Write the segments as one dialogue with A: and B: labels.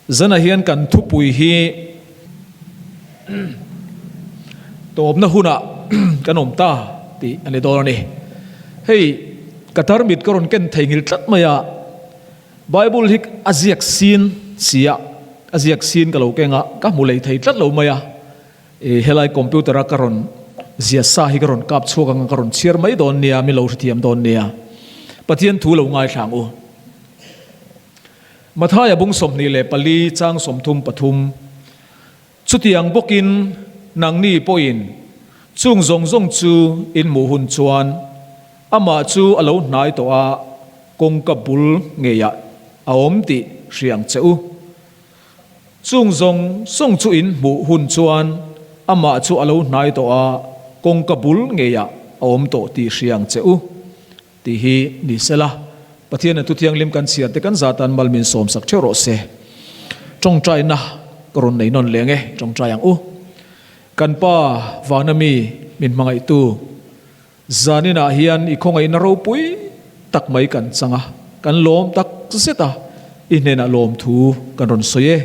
A: Zanah hian kan thupui hi tawpna hunah kan awm ta tih a ni dawn a ni. Hei ka tarmit ka rawn ken thei ngil tlat mai a, Bible hi a ziak sin si a, a ziak sin ka lo keng a, ka hmu lei thei tlat lo mai a. I helai computer a ka rawn zia sa hi ka rawn kap chhuak ang a, ka rawn chhiar mai dawn nia, min lo hrethiam dawn nia. Pathian thu lo ngaithla ang u. Mathaia bung 24 chang 33, Chutiang bawkin nangni pawhin chung zawng zawng chu in hmuh hun chuan amah chu a lo hnai tawh a, kawngka bul ngeiah a awm tih hria ang che u. Chung zawng zawng chu in hmuh hun chuan amah chu a lo hnai tawh a, kawngka bul ngeiah a awm tawh tih hria ang che u. Tih hi ni sela, Pathian a thu thianghlim kan chhiar te kan zatan mal min sawmsak theuh rawh se. Tawngtaina ka rawn nei nawn leng e, tawngtai ang u. Kan Pa vana mi min hmangaihtu, zaninah hian i khawngaihna ropui tak mai kan chang a, kan lawm tak zet a, i hnenah lawmthu kan rawn sawi e.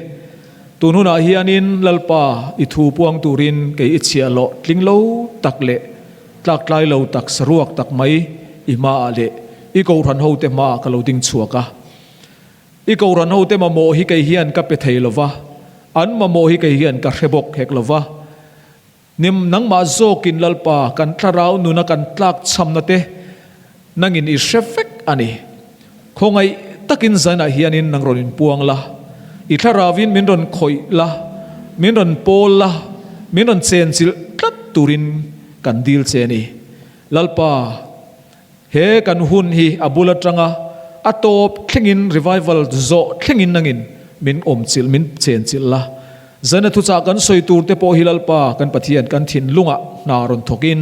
A: Tun hunah hianin Lalpa i thu puang turin kei i chhiahhlawh tling lo tak leh Tlak tlai lo tak saruak tak mai i hmaah leh i kohhran hote hmaah ka lo ding chhuak a. I kohhran hote mamawh hi kei hian ka pe thei lo va, an mamawh hi kei hian ka hre bawk hek lo va. Nim nangmah zawkin Lalpa kan thlarau nuna kan tlak chhamna te nangin i hre vek a ni. Khawngaih takin zainah hianin nang rawn inpuang la, i thlarauvin min rawn khawih la, min rawn pawl la, min rawn chenchilh tlat turin kan dil che a ni. Lalpa, he kan hun hi a bul atanga a tawp thlengin revival zawh thlengin nangin min awmchilh, min chenchilh la. Zaina thuchah kan sawi tur te pawh hi Lalpa kan Pathian kan thinlungah hna rawn thawkin,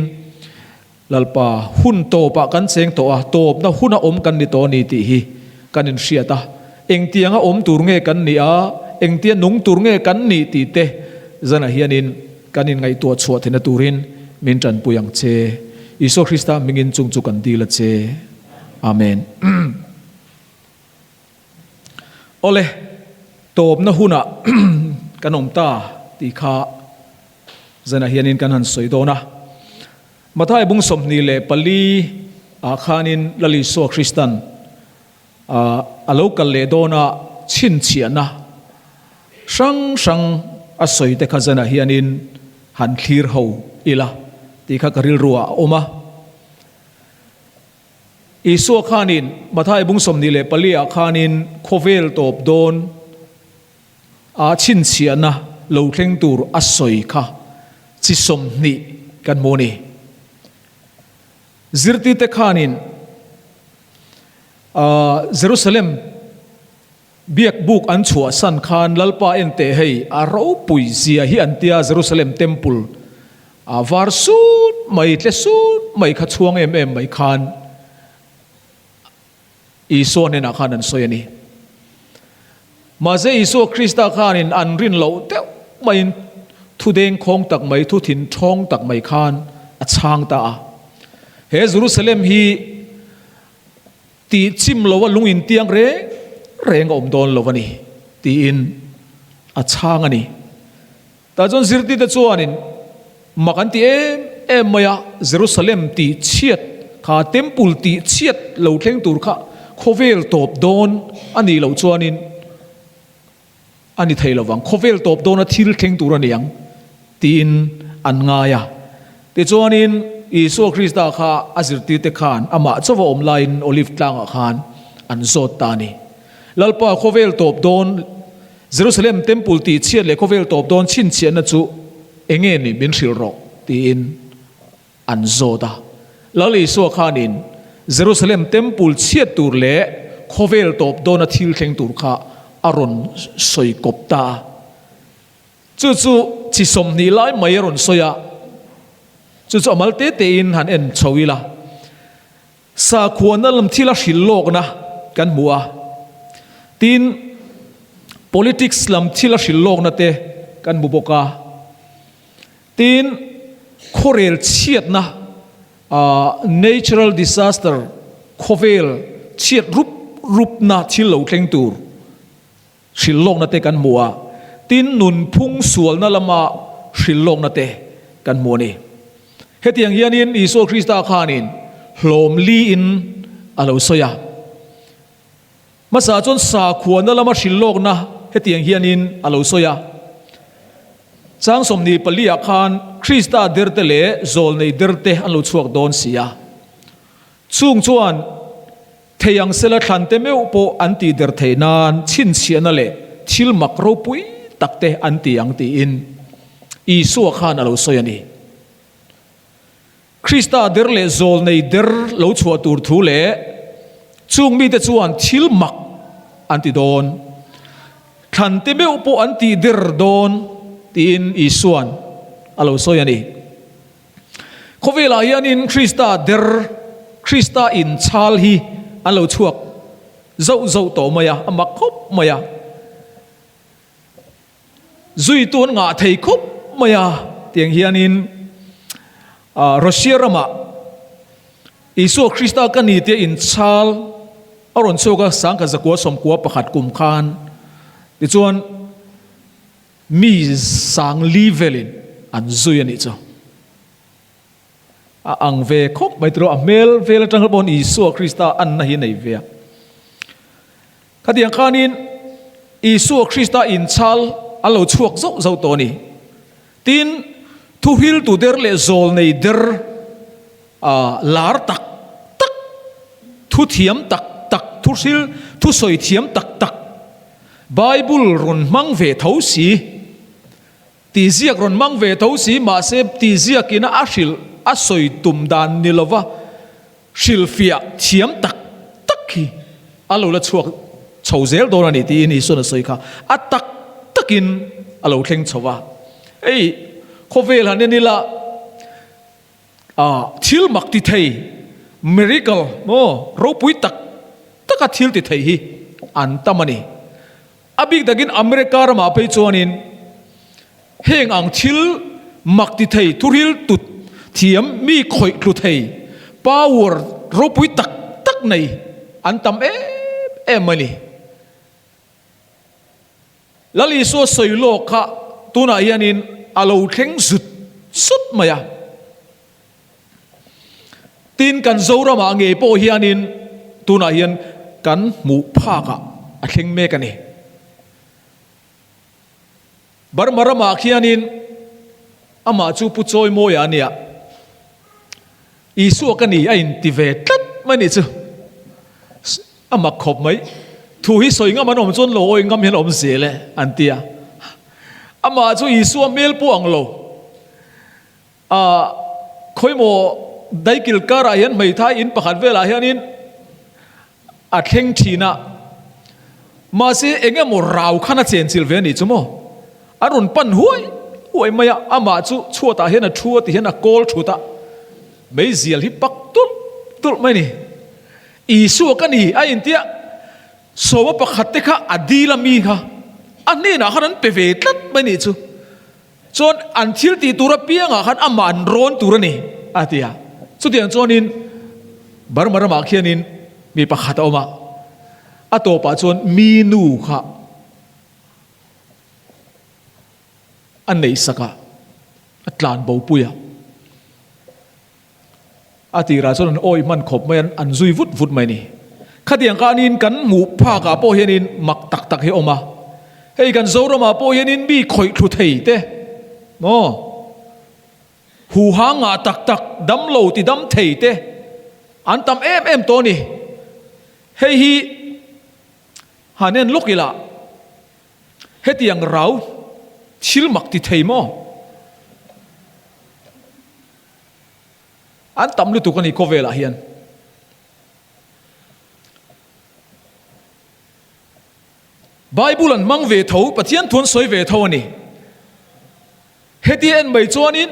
A: Lalpa, hun tawpah kan cheng tawh a, tawpna huna awm kan ni tawh a ni tih hi kan inhriat a. Engtianga awm tur nge kan nih a, engtia nung tur nge kan nih tih te zanah hianin kan inngaihtuah chhuah theihna turin min tanpui ang che. Isua Krista hmingin chung chu kan dil a che. Amen. Awle, tawpna hunah kan awm ta tih kha zanah hianin kan han sawi dawn a. Mathai bung 24 ah khanin Lal Isua Kristan a lo kal leh dawn a chhinchhiahna hrang hrang a sawi te kha zanah hianin han thlir ho ila tih kha ka rilru ah a awm a. Isua khanin Mathai bung 24 ah khanin khawvel tawp dawn A chhinchhiahna lo thleng tur a sawi kha chi 20 kan hmu a ni. Zirtite khanin Jerusalem biak buk an chhuahsan khan Lalpa en teh hei a ropui zia hi an tia Jerusalem temple a var sut mai tle sut mai kha chhuang em em mai khan Isua hnenah khan an sawi a ni. Mahse Isua Krista khanin an rin loh deuh maiin thu dengkhawng tak mai, thu thin ṭhawng tak mai khan a chhang ta a. He Jerusalem hi tih chim loa lung intiang reng reng a awm dawn lo a ni tiin a chhang a ni. Tah chuan zirtite chuanin mak an ti em em mai a, Jerusalem tih chhiat kha, Temple tih chhiat lo thleng tur kha khawvel tawp dawn a nih loh chuanin a ni thei lovang, khawvel tawp dawna thil thleng tur a ni ang tiin an ngai a. Tichuanin Isua Krista kha a zirtirte khan amah chauha awm laiin Olive tlangah khan an zawt ta a ni. Lalpa khawvel tawp dawn Jerusalem Temple tih chhiat leh khawvel tawp dawn chhinchhiahna chu eng nge ni min hrilh rawh tiin an zawt a. Lal Isua khanin Jerusalem Temple chhiat tur leh khawvel tawp dawna thil thleng tur kha a rawn sawi kawp ta a. Chu chu chi 20 lai mai a rawn sawi a, chu chu a mal te tein han en chho ila. Sakhuana lam thil a hrilh lawkna kan hmu a, tin politics lam thil a hrilh lawkna te kan hmu bawk a, tin khawrel chhiatna natural disaster khawvel chhiat rup rupna thil lo thleng tur. Hrilhlawkna te kan hmu a, tin nunphung sualna lama hrilhlawkna te kan hmu a ni. Hetiang hianin Isua Krista khanin hlawm liin a lo sawi a. Hmasa chuan sakhuana lama hrilhlawkna hetiang hianin a lo sawi a. Chang 24 ah khan Krista derte leh zawlnei derte an lo chhuak dawn si a. Chung chuan Thei ang sela thlante meuh pawh an tih der theih nan chhinchhiahna leh thil mak ropui tak te an ti ang tiin Isua khan a lo sawi a ni. Krista der leh zawlnei der lo chhuah tur thu leh chung mite chuan thil mak an ti dawn, thlante meuh pawh an tih der dawn tiin Isua'n a lo sawi a ni. Khawvelah hianin Krista der, Krista inchhal hi an lo chhuak zauh zauh tawh mai a, a mak khawp mai a. Zuitu an ngah thei khawp mai a, tiang hianin Russia ramah Isua Krista ka ni tia inchhal a rawn chhuak a, 1991 kum khan. Tichuan. Mi sangli velin an zui a nih chu. A ang ve khawp mai tiraw, a hmel vel atang pawhin Isua Krista anna hi a nei ve a. Khatiang khanin Isua Krista inchhal a lo chhuak zauh zauh tawh a ni. Tin, thuhiltu der leh zawlnei der lar tak tak, thuthiam tak tak, thuhril, thusawi thiam tak tak, Bible rawn hmang ve tho si, tih ziak rawn hmang ve tho si, mahse tih ziakin a hrilh a sawi tum dan ni lova hrilhfiah thiam tak tak hi a lo la chhuak chho zel dawn a ni tiin Isuan a sawi kha a tak takin a lo thleng chho va. Hei khawvel han en ila Thil mak ti thei, miracle, maw, ropui tak taka thil ti thei hi an tam a ni. A bik takin America ramah phei chuanin heng ang thil mak ti thei, thuril tut thiam, mi khawih tlu thei, power ropui tak tak nei an tam em em a ni. Lal Isua sawi lawk kha tunah hianin a lo thleng zut zut mai a. Tin, kan Zoramah ngei pawh hianin tunah hian kan hmuh phakah a thleng mek a ni. Burma ramah khianin amah chu Pu Chawimawia a nia. Isua ka ni a inti ve tlat mai nih chu. A mak khawp mai. Thu hi sawi ngam an awm chuan lo awi ngam hian a awm zel e an ti a. Amah chu Isua hmel pawh ang lo. A khawimaw daikil karah hian hmeithai in pakhat velah hianin a thleng thin a, mahse eng emaw rau khan a chenchilh ve a nih chu maw? A rawn pan huai huai mai a, amah chu chhuatah hian a thu a ti hian a kawl thut a, meizial hi pak tulh tulh mai a ni. Isua ka ni a intia sawma pakhat te kha a dil a mi kha a hnenah khan an pe ve tlat mai a nih chu. Chuan an thil tih tur apiangah khan amah an rawn tur a ni, a ti a. Chutiang chuanin Burma ramah khianin mi pakhat a awm a, a tawpah chuan mi nu kha a neihsak a, a tlan bopui a. A tirah chuan an awih hman khawp mai a, an zui vut vut mai a ni. Khatiang khanin kan hmuh phakah pawh hianin mak tak tak hi a awm a. Hei kan Zoramah pawh hianin mi khawih thlu thei te maw, huhang ngah tak tak, damlo ti dam thei te an tam em em tawh a ni. Hei hi han en lawk ila hetiang rau thil mak ti thei maw? An tam lutuk a ni khawvelah hian. Bible an hmang ve tho, Pathian thu an sawi ve tho a ni. Hetia en mai chuanin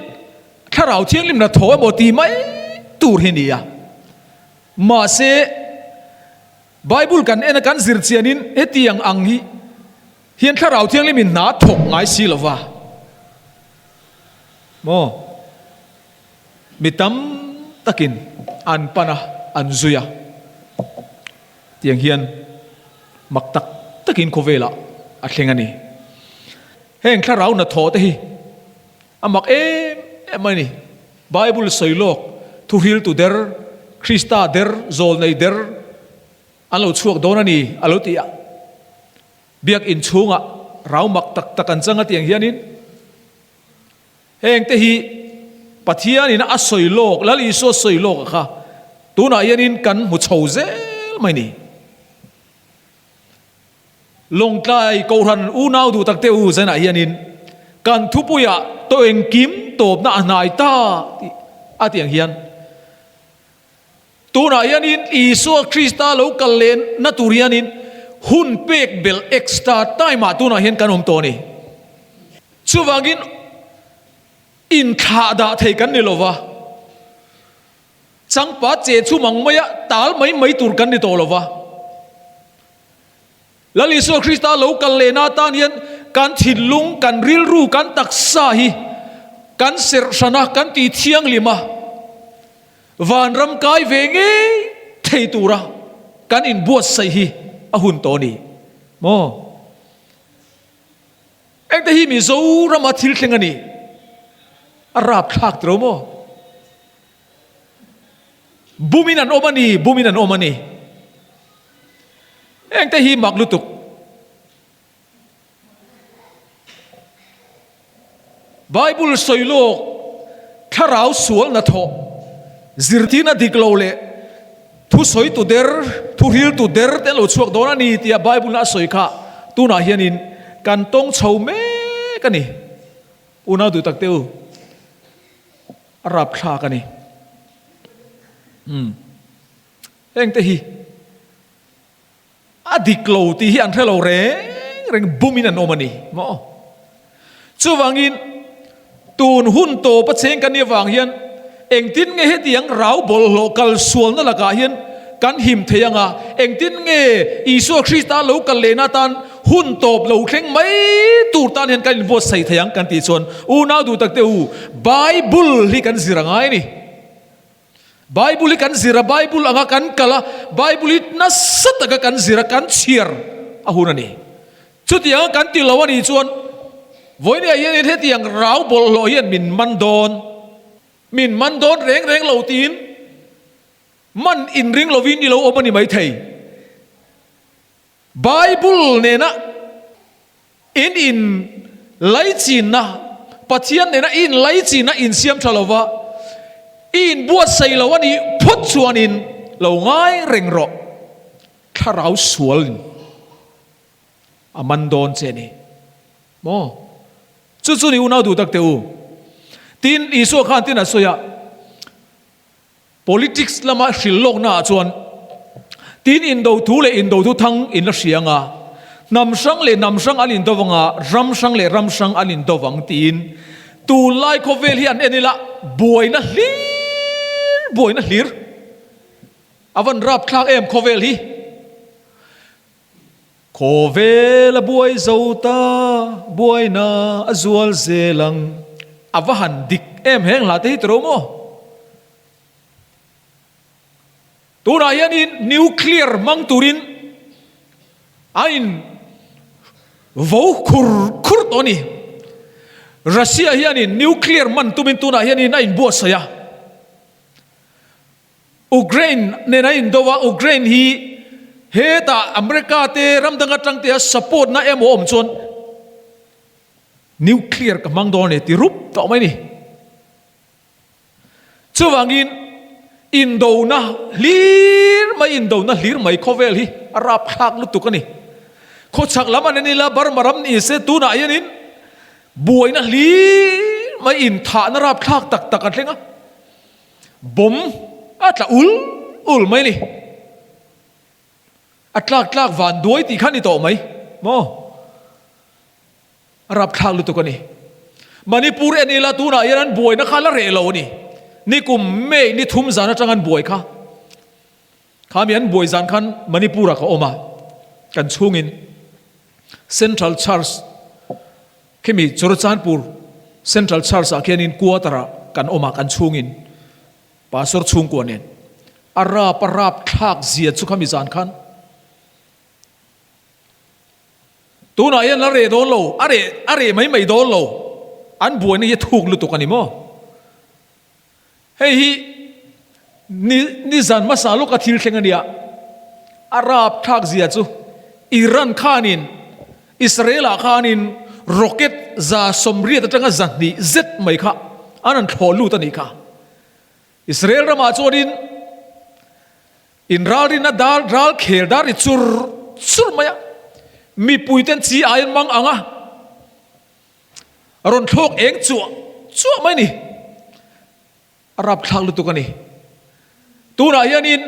A: Thlarau Thianghlimna tho emaw ti mai tur hi ni a. Mahse, Bible kan en a kan zir chianin hetiang ang hi hian Thlarau Thianghlimin hna a thawk ngai si lo va. Maw? Mi tam takin an pan a, an zui a. Tiang hian mak tak takin khawvelah a. a thleng a ni. Heng thlarau hnathawh te hi a mak em em a ni. Bible sawi lawk, thuhriltu der, Krista der, zawlnei der an lo chhuak dawn a ni a lo ti a. Biakinn chhungah rau mak tak tak an chang a tiang hianin hengte hi Pathianin a sawi lawk, Lal Isua sawi lawk a kha tunah hianin kan hmu chho zel mai ni. Lawngtlai Kohhran unau duh takte u zanah hianin kan thupuiah tawh engkim tawpna a hnai ta tih a tih ang hian tunah hianin Isua Krista lo kal lehna tur hianin hun pek belh extra time ah tunah hian kan awm tawh a ni. Chuvangin inthlah dah thei kan ni lova. Changpa che chhum ang maia tal mai mai tur kan ni tawh lo va. Lal Isua Krista lo kal lehna atan hian kan thinlung, kan rilru, kan taksa hi kan serh hran a, kan ti thianghlim a, vanram kai ve ngei thei tura kan inbuatsaih hi a hun tawh a ni maw? Engte hi Mizorama thil thleng a ni? A rapthlak tiro maw? Bumin an awm a ni, bumin an awm a ni. Engte hi mak lutuk. Bible sawi lawk thlarau sual hnathawh zirtirna dik lo leh thu sawi tu der, thu hril tu der te an lo chhuak dawn a ni tia Bible-in a sawi kha tunah hianin kan tawng chho mek a ni. Unau duh tak te u. A rapthlak a ni. Umm. Hengte hi a dik lo tih hi an hre lo reng reng bumin an awm a ni maw? Chuvangin tun hun tawp a cheng kan nih avang hian engtin nge hetiang rau bawlhhlawh kal sualna lakah hian kan him thei ang a, engtin nge Isua Krista lo kal lehna atan Hun tawp lo thleng mai tur tan hian kan inbuatsaih thei ang kan tih chuan unau duh tak te u, Bible hi kan zir a ngai a ni. Bible hi kan zir a, Bible anga kan kal a, Bible hi nasa taka kan zir a, kan chhiar a hun a ni. Chutianga kan ti lo a nih chuan vawinia hianin hetiang rau bawlhhlawh hian min man dawn, min man dawn reng reng lo tiin man inring lovin i lo awm a ni maithei. Bible nena in in laichinna, Pathian nena i in laichinna insiam tha lova, i in buatsaih lo a nih phawt chuanin lo ngai reng rawh, thlarau sualin a man dawn che ni maw? Chu chu ni unau duh tak teh u. Tin, Isua khan tin a sawi a. Politics lama hrilh lawkna ah chuan tin indo thu leh indo thu thang in la hria anga, hnam hrang leh hnam hrang an indo vang a, ram hrang leh ram hrang an indo vang tiin tunlai khawvel hi an en ila buaina hlir buaina hlir a van rapthlak em khawvel hi. Khawvel a buai zo ta, buaina a zual zel ang. A va han dik em heng hla te hi tiro maw? Tunah hianin nuclear hmang turin a in vo khur khur tawh a ni. Russia hianin nuclear hman tumin tunah hianin a inbuatsaih a. Ukraine nen a indo a, Ukraine hi hetah America te ram dang atang te a support na emaw awm chuan nuclear ka hmang dawn e ti rup tawh mai ni. Chuvangin indona hlir mai indona hlir mai khawvel hi a rapthlak lutuk a ni. Khawchhak lam an en ila Burma ram ni se tunah hianin buaina hlir mai inthahna rapthlak tak tak a thleng a. Bomb a tla ul ul mai ni. A tlak tlak van duai tih kha ni tawh mai maw? A rapthlak lutuk a ni. Manipur en ila tunah hian an buaina kha la reh lo a ni. Nikum May ni thum zan atang an buai kha. Khami an buai zan khan Manipur ah ka awm a, kan chhungin Central Church Khimi Churachandpur Central Church ah khianin quarter ah kan awm a, kan chhungin Pastor chhungkua nen a rap a rap thlak zia chu khami zan khan. Tunah hian la reh dawn lo, a reh a reh mai mai dawn lo. An buaina hi a thuk lutuk a ni maw? Hei hi ni nizan hmasa lawka thil thleng a nia. A rapthlak zia chu Iran khanin Israel-ah khanin rocket 180 atanga 200 zet mai kha an rawn thlawh lut a nih kha. Israel ramah chuanin inralrinna dar ral khel dar ri chur chur mai a, mipuiten chi aiin mang ang a, rawn thlawk eng chuah chuah mai a ni. A rapthlak lutuk a ni. Tunah hianin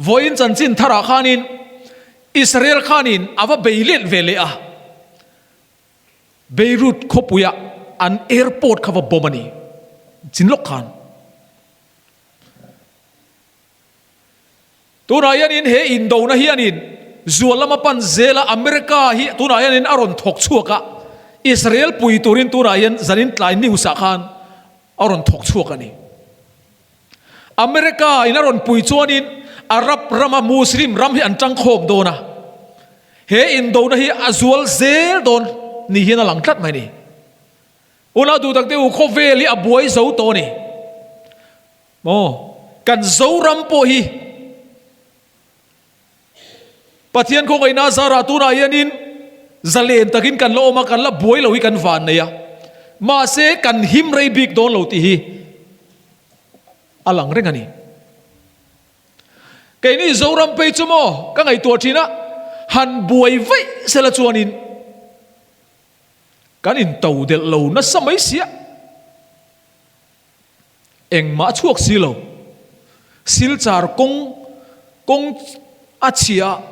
A: vawiin chanchin tharah khanin Israel khanin a va bei let ve leh a, Beirut khawpuia an airport kha va bomb a ni chin lawk khan. Tunah hianin he indona hianin zual lama pan zela America hi tunah hianin a rawn thawk chhuak a, Israel pui turin tunah hian zanin tlai news ah khan a rawn thawk chhuak a ni. America in a rawn pui chuanin Arab rama Muslim ram hi an tangkhawm dawn a, he indona hi a zual zel dawn ni hian a lang tlat mai a ni. Unau duhtak te u, khawvel hi a buai zo tawh a ni. Maw? Kan Zoram pawh hi Pathian khawngaihna zarah tunah hianin zalen takin kan la awm a, kan la buai lo hi kan van nei a. Mahse, kan him rei bik dawn lo tih hi a lang reng a ni. Keini Zoram phei chu maw ka ngaihtuah thin a, han buai vaih sela chuanin kan into delh lo nasa mai sia. Engmah a chhuak si lo. Silchar kawng kawng a chhia a,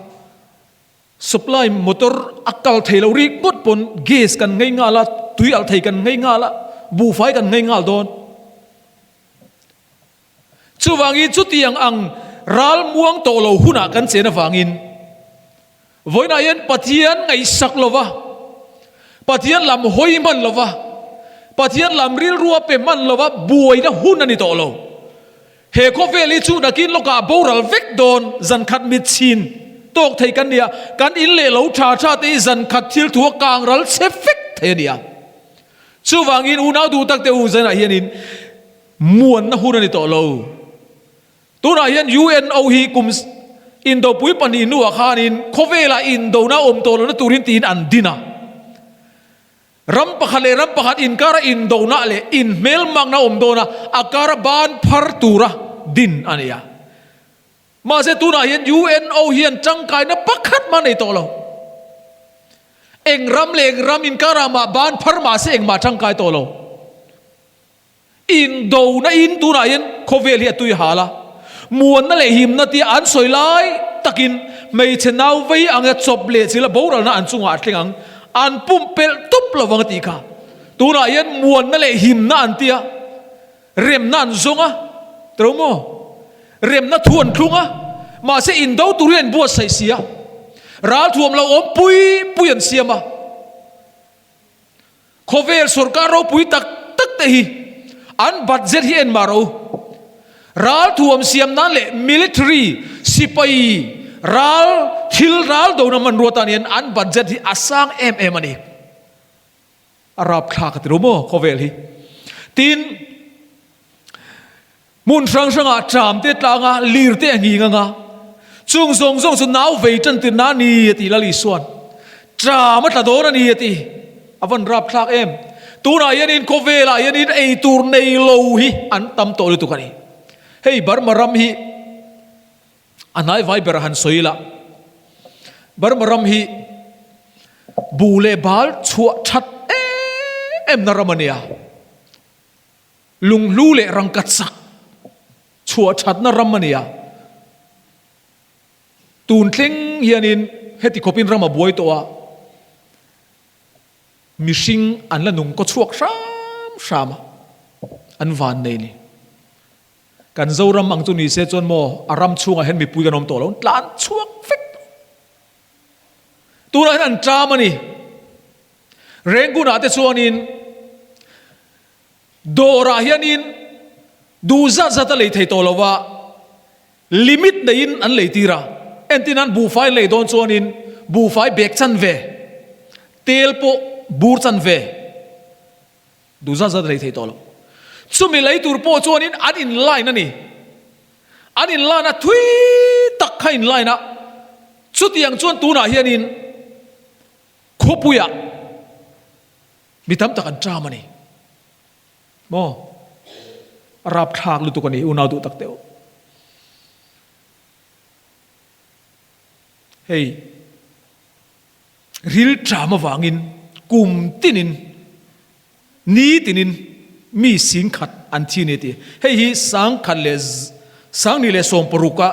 A: supply motor a kal thei lo rik ngawt pawn gas kan ngei nghal a, tui alh thei kan ngei nghal a, buhfai kan ngei nghal dawn. Chuvangin chutiang ang ral muang tawh lo hunah kan chen avangin vawiinah hian Pathian ngaihsak lova, Pathian lam hawi hman lova, Pathian lam rilrua pe hman lova buaina hun a ni tawh lo. He khawvel hi chu nakin lawkah boral vek dawn zankhat mitchhin tawk thei kan nia, kan in leh lo tha tha te hi zankhat thil thu a kang ral chhe vek thei a nia. Chuvangin unau duh tak te u zanah hianin Muanna hun a ni tawh lo. Tunah hian UNO hi kum indopui pahnih hnuah khanin khawvelah indona awm tawh lohna turin tiin an din a. Ram pakhat leh ram pakhat inkara indona leh inhmelmakna awm dawn a, a kara ban phar tura din a ni a. Mahse tunah hian UNO hian tangkaina pakhat mah nei tawh lo. Eng ram leh eng ram inkarah mah ban phar mahse engmah tangkai tawh lo. Indona in tunah hian khawvel hi a tui hal a, muanna leh himna tia an sawi lai takin hmeichhe nau vei anga chawp leh chila boralna an chungah a thleng ang, an pumpelh tup lo vang a tih kha. Tunah hian muanna leh himna an tia, remna an zawng a, tiro maw? Remna thu an thlung a, mahse indo turin an buatsaih si a, ralthuam lo awm pui pui an siam a. Khawvel sorkar ropui tak tak te hi an budget hi en mah rawh u. Ralthuam siam nan leh military sipai ral thil ral dona hmanrua tan hian an budget hi a sang em em a ni. A rapthlak a ti lo maw khawvel hi. Tin. Hmun hrang hrangah ṭam te tlang a, lir te a nghing ang a, chung zawng zawng chu nau vei ṭan tir na a ni a ti Lal Isua'n. Ṭam a tla dawn a ni a ti. A van rapthlak em. Tunah hianin khawvelah hianin ei tur nei lo hi an tam tawh lutuk a ni. Hei Burma ram hi a hnaivai ber a han sawi la. Burma ram hi buh leh bal chhuah ṭhat em em na ram a nia. Lunghlu leh rangka chak chhuah thatna ram a ni a, tun thleng hianin heti khawpin ram a buai tawh a, mihring an la nung kaw chhuak hram hram a, an van nei ni. Kan Zoram ang chu ni se chuan maw a ram chhungah hian mipui kan awm tawh lo, an tlan chhuak vek tawh. Tunah hian an ṭam a ni. Rengunah te chuanin Dawrah hianin duh zat zat a lei thei tawh lo va, limit neiin an lei tir a. Entin an buhfai an lei dawn chuanin buhfai bag chan ve. Tel pawh bur chanve duh zat zat a lei thei tawh lo. Chumi lei tur pawh chuanin an in line a ni. An in line a thui tak kha in line a, chutiang chuan tunah hianin khawpuiah mi tam tak an ṭam a ni. Maw? A rapthlak lutuk a ni, unau duh tak teuh. Hei, ril ṭam avangin kum tinin, ni tinin mi singkhat an thi a ni a ti. Hei hi sangkhat leh sangni leh sawmparuka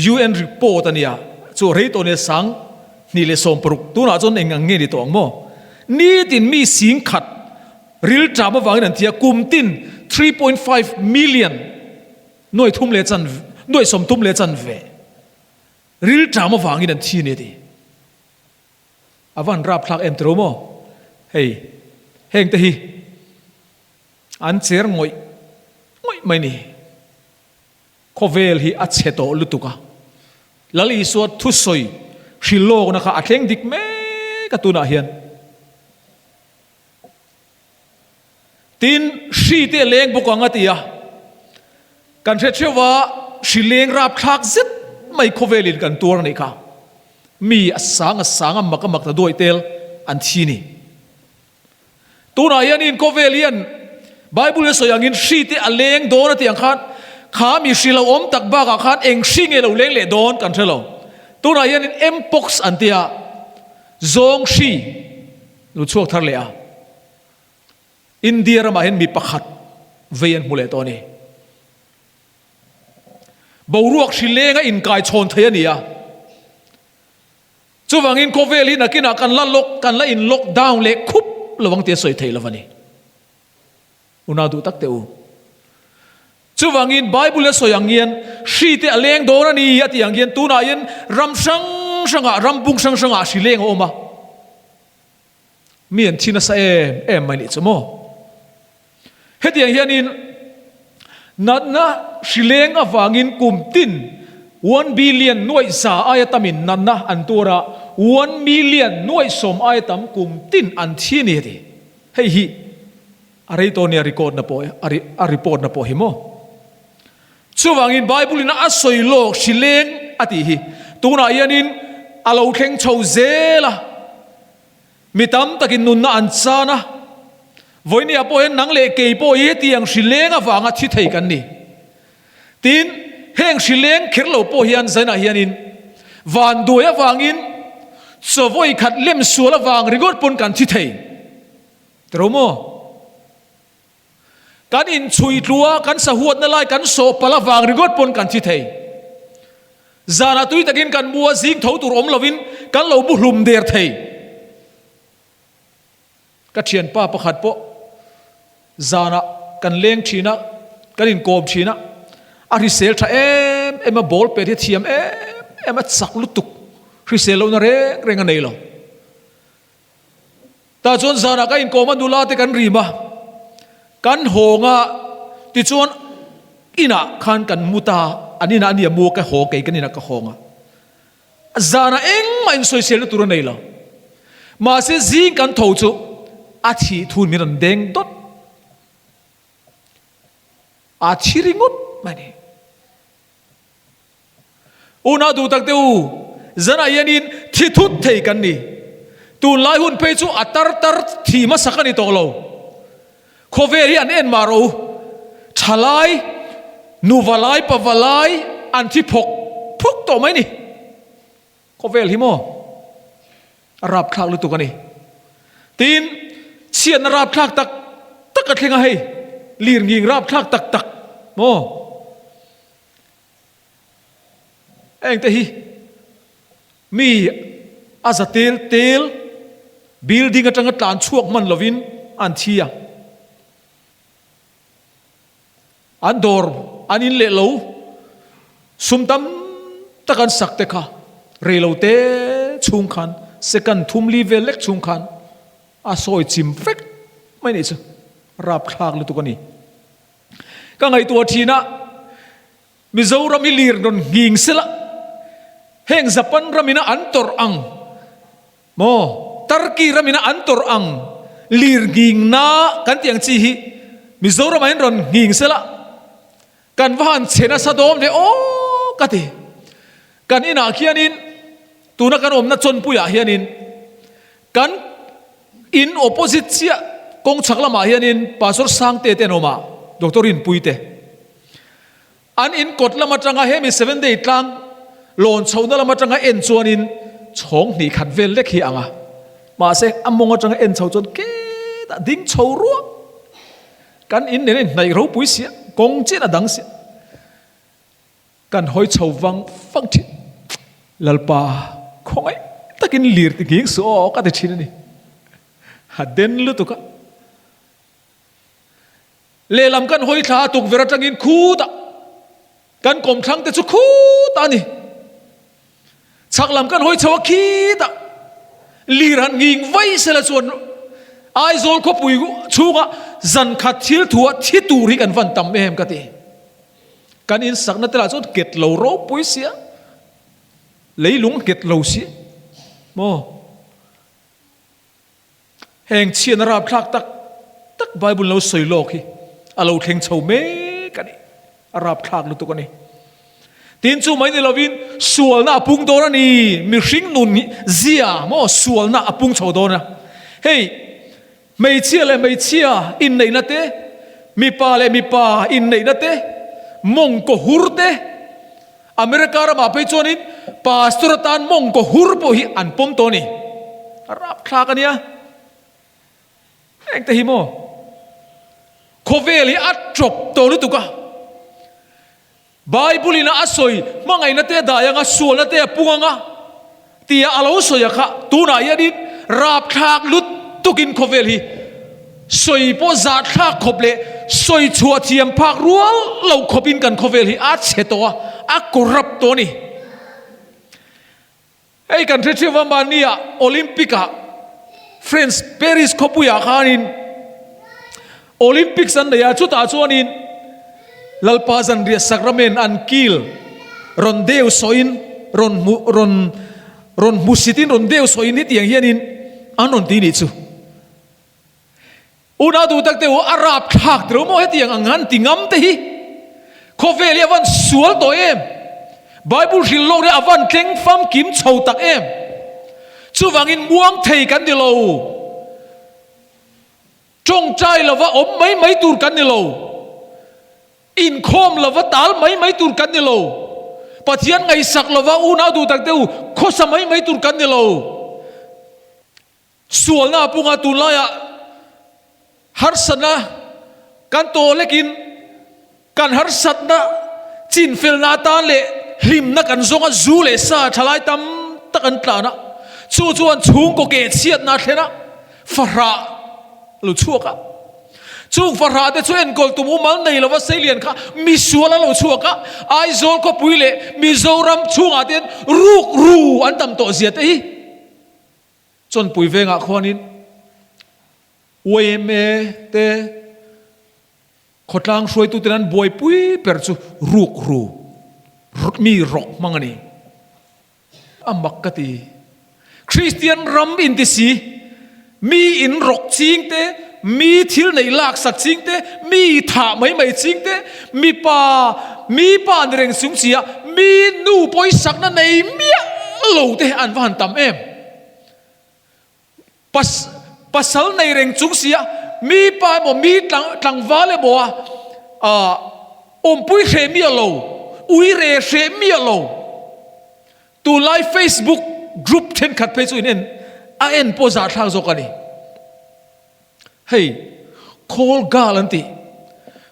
A: UN report a nia, chu rei tawh nia 2016 tunah chuan eng ang nge ni tawh ang maw? Nitin mi singkhat ril ṭam avangin an thi a, kum tin 3.5 million nuai thum leh chan nuai 30 leh chanve ril ṭam avangin an thi a ni a ti. A van rapthlak em tiro maw? Hei heng te hi an cher ngawih ngawih mai ni. Khawvel hi a chhe tawh lutuk a, Lal Isua thusawi hrilhlawkna kha a thleng dik mek a tunah hian. Tin, hri te a leng bawk ang a ti a, kan hre theuh a, hri leng rapthlak zet mai khawvelin kan tuar a nih kha. Mi a sang a sang a mak a mak ta duai tel an thi ni. Tunah hianin khawvel hian Bible a sawi angin hri te a leng dawn a tih ang khan kha mi hri lo awm tak bakah khan eng hri nge lo leng leh dawn kan hre lo. Tunah hianin Mpox an tia zawng hri lo chhuak thar leh a. India ramah hian mi pakhat vei an hmu leh tawh a ni. Boruak hri leng a inkai chhawn thei a ni a. Chuvangin khawvel hi nakinah kan la lock, kan la in lock down leh khup lo ang tia sawi thei lo a ni. Unau duh tak teh u. Chuvangin Bible a sawi ang hian hri te a leng dawn a ni a tih ang hian tunah hian ram hrang hrangah, ram bung hrang hrangah hri leng a awm a. Mi an thi nasa em em mai nih chu maw. Hetiang hianin natna hrileng avangin kum tin one billion nuaih za aia tamin natna an tuar a, one million nuaih sawm aia tam kum tin an thi a ni a ti. Hei hi a rei tawh nia record na pawh a report na pawh hi maw. Chuvangin Bible in a sawi lawk hrileng a tih hi tunah hianin a lo thleng chho zel a. Mi tam takin nunna an chan a, vawinia pawh hian nang leh kei pawh hi hetiang hrileng avanga thi thei kan ni. Tin, heng hrileng kher lo pawh hian zainah hianin vanduai avangin chaw vawi khat lem sual avang ringawt pawn kan thi thei. Tiro maw? Kan inchhui tlua kan sahuatna lai kan sawh palh avang ringawt pawn kan thi thei. Zanah tui takin kan mu a, zing tho tur awm lovin kan lo mu hlum der thei. Ka thianpa pakhat pawh zanah kan leng thin a, kan inkawm thin a, a hrisel tha em em a, ball pet hi a thiam em em a, chak lutuk, hrisel lohna reng reng a nei lo. Tah chuan zanah ka inkawm a, nula te kan rim a, kan hawng a, tichuan inah khan kan mu ta, an inah a nia mu a, ka haw kei kan inah ka hawng a, zanah engmah insawiselna tur a nei lo, mahse zing kan tho chu a thih thun min rawn deng dawt, a thi ringawt mai a ni. Unau duh tak te u, zanah hianin thi thut thei kan ni. Tunlai hun phei chu a tar tar thi hmasak a ni tawh lo. Khawvel hi an en mah rawh u. Thalai, nuva lai, pava lai an thi phawk phawk tawh mai ni. Khawvel hi maw? A rapthlak lutuk a ni. Tin, chhiatna rapthlak tak tak a thleng a hei. Lirnghing rapthlak tak tak maw? Hengte hi mi a za tel tel building atanga tlan chhuak hman lovin an thi a, an dawr an in leh lo sum tam tak an sak te kha rei lo te chhung khan second thum li vel lek chhung khan a sawi chim vek mai nih chu rapthlak lutuk a ni. Ka ngaihtuah thin a, Mizoram hi lir rawn nghing sela, heng Japan ramina an tawrh ang. Maw? Turkey ramina an tawrh ang lir nghingna kan tih ang chi hi Mizoramah hian rawn nghing sela kan va han chhe nasa dawn ve aw ka ti. Kan inah khianin tuna kan awmna chawnpuiah hianin kan in opposite chiah kawng chhak lamah hianin Pastor Sangte te an awm a, Doctor Rinpui te. An in kawt lam atanga hemi Seven Day tlang lawn chhohna lam atanga en chuanin chhawng hnih khat vel lek hi a ang a, mahse a mawng atanga en chho chuan ketah ding chho ruak kan in nen a inhnaih ropui sia, kawng chian a dang sia, kan hawi chho vang vang thin. Lalpa khawngaih takin lir ti nghing suh aw ka ti thin a ni. A den lutuk a. Lehlam kan hawi thla a tukverh atangin khutah kan kawmthlang te chu khutah a ni. Chhak lam kan hawi chho a khitah lir han nghing vai sela chuan Aizawl khawpui chhunga zan khat thil thuah thi tur hi kan van tam em ka ti. Kan insakna te lah chuan ket lo ropui sia, leilung ket lo sia maw. Heng chhiatna rapthlak tak tak Bible lo sawi lawk hi a lo thleng chho mek a ni. A rapthlak lutuk a ni. Tin chu mai ni lovin sualna a pung dawn a ni. Mihring nun hi zia maw sualna a pung chho dawn a. Hei hmeichhia leh hmeichhia inneihna te, mipa leh mipa inneihna te, mawngkaw hur te, America ramah phei chuanin pastor atan mawngkaw hur pawh hi an pawm tawh a ni. A rapthlak a nia. Engte hi maw? Khawvel hi a tawp tawh lutuk a. Bible in a sawi hmangaihna te a dai anga, sualna te a pung anga tia a lo sawi a kha tunah hianin rapthlak lutukin khawvel hi sawi pawh zahthlak khawp leh sawi chhuah thiam phak rual lo khawpin kan khawvel hi a chhe tawh a, a corrupt tawh a ni. Hei kan hre theuh va mahnia Olympic ah France Paris khawpuiah khanin Olympics an nei a, chutah chuanin Lalpa zanriah Sacrament an kil rawn deu sawiin rawn hmu rawn rawn hmusitin rawn deu sawiin hetiang hianin an rawn ti nih chu. Unau duh tak te u a rapthlak tiro maw hetiang ang han ti ngam te hi khawvel hi a van sual tawh em? Bible hrilh lawk hi a van tleng famkim chho tak em? Chuvangin muang thei kan ni lo. Tawngtai lova awm mai mai tur kan ni lo. Inkhawm lova tal mai mai tur kan ni lo. Pathian ngaihsak lova unau duh tak te u khawsa mai mai tur kan ni lo. Sualna a punga tunlaiah harsatna kan tawh lekin kan harsatna chinfelna atan leh hlimna kan zawng a, zu leh sa thalai tam tak an tlan a, chu chuan chhungkaw keh chhiatna a thlen a, fahrah a lo chhuak a. Chung fahrah te chu enkawl tum umal nei lova seilian kha misual a lo chhuak a, Aizawl khawpui leh Mizoram chhungah te hian rukru an tam tawh zia te hi. Chawnpui vengah khuanin yma te khawtlang hruaituten an buaipui ber chu rukru mi rawk hmang a ni. A mak ka ti. Kristian ram inti si, mi in rawk ching te, mi thil neih laksak ching te, mi thah mai mai ching te, mipa mi pa ni reng chung si a, mi nu pawisakna nei miah lo te an va han tam em. Pas, pasal nei reng chung si a, mi pa emaw, mi tlang, tlangval emaw a, ah, awmpui hreh miah lo, ui re hreh miah lo. Tunlai Facebook group thenkhat phei chu in en, a en pawh zahthlak zawk a ni. Hei, call girl an tih,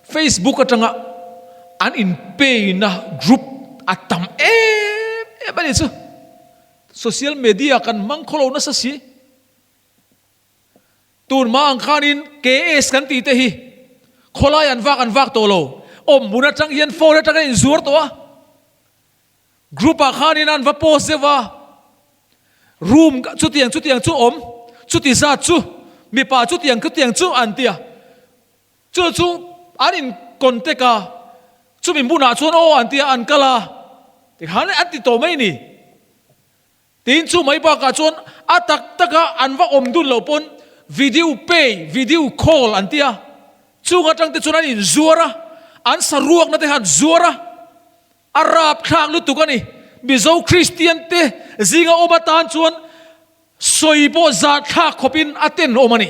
A: Facebook atanga an inpeina group a tam em em a ni chu. Social media kan hmang khaw lo nasa si. Tun hma ang khanin KS kan tih te hi khawlai an vak an vak tawh lo. Awm hmun atang hian phone atang an inzuar tawh a. Group ah khanin an va post deuh a. Room chutiang chutiang chu awm, chuti zat chu, mipa chutiang chutiang chu an ti a. Chu chu an in contact a, chumi hmunah chuan aw an ti a, an kal a, tikhan an ti tawh mai ni. Tin chu mai bakah chuan A tak taka an va awm dun lo pawn video pay, video call an ti a, chung atang te chuan an inzuar a, an saruakna te kha an zuar a, a rapthlak lutuk a ni. Mizo Kristian te zinga awm atan chuan sawi pawh zahthlak khawpin a tenawm a ni.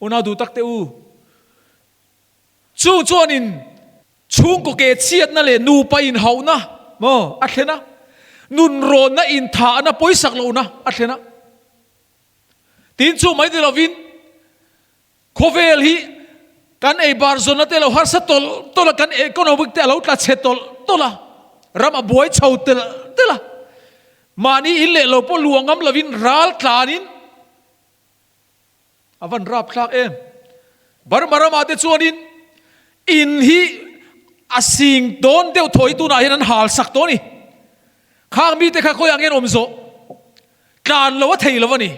A: Unau duh tak te u, chung chuanin Chhungkaw ke chhiatna leh nupa inhauhna maw a thlen a, nunrawnna inthahna pawisak lohna a thlen a. Tin chu mai ni lovin khawvel hi kan ei bar zawnna te lo harsa tawlh tawlh a, kan economic te a lo tla chhe tawlh tawlh a, ram a buai chho telh telh a, mahni in leh lo pawh luah ngam lovin ral tlanin A van rap thlak em. Burma ramah te chuanin in hi a sing dawn deuh thaw hi tunah hian an hal sak tawh a ni. Khang mite kha khawiah nge an awm zawh? Tlan lo a thei lo a ni.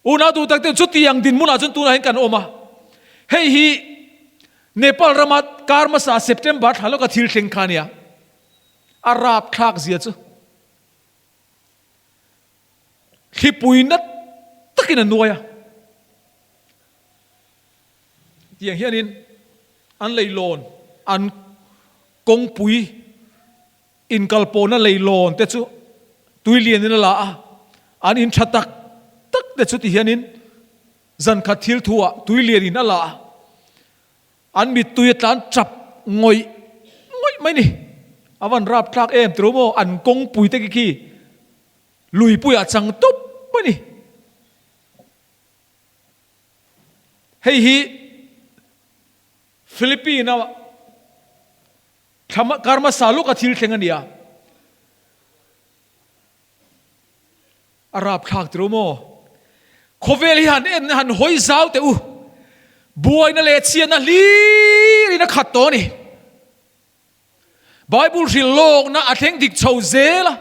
A: Unau duh tak te chutiang dinhmunah chuan tunah hian kan awm a. Hei hi Nepal rama kar hmasa September thla lawka thil thleng kha a nia. A rap thlak zia chu. Thlipui na takin a nuai a, tiang hianin an leilawn, an kawngpui inkalpawhna leilawn te chu tui lianin a la a, an in tha tak tak te chu ti hianin zankhat thil thu ah tui lianin a la a. An mittui a tlan chap ngawih ngawih mai ni. A van rap thlak em tiro maw? An kawngpui te khi khi luipui ah chang tawp mai ni. Hei hi Philippine a thla kar hmasa lawk a thil thleng a nia. A rapthlak tiro maw? Khawvel hi han en han hawi zau teh u. Buaina leh chhiatna hlir in a khat tawh a ni. Bible hrilh lawkna a thleng dik chho zel a.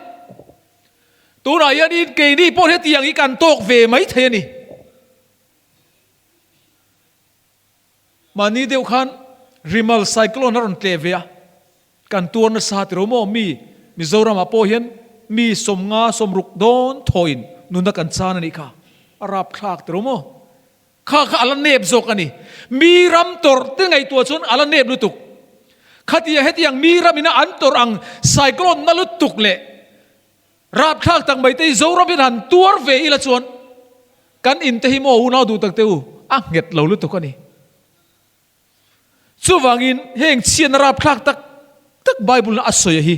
A: Tunah hianin keini pawh hetiang hi kan tawk ve mai thei a ni. Mahni deuh khan Rimal cyclone a rawn tleh ve a. Kan tuar nasa tiro maw mi Mizoramah pawh hian mi 50 60 dawn thawin nuna kan chan a nih kha a rapthlak tiro maw kha kha a la nep zawk a ni mi ram tawrh te ngaihtuah chuan a la nep lutuk khatia hetiang mi ram ina an tawrh ang cyclone na lutuk leh rapthlak tak mai te hi Zoram hian han tuar ve ila chuan kan in te hi maw unau duh tak te u a nghet lo lutuk a ni. Chuvangin heng chhiatna rapthlak tak tak Bible-na a sawi hi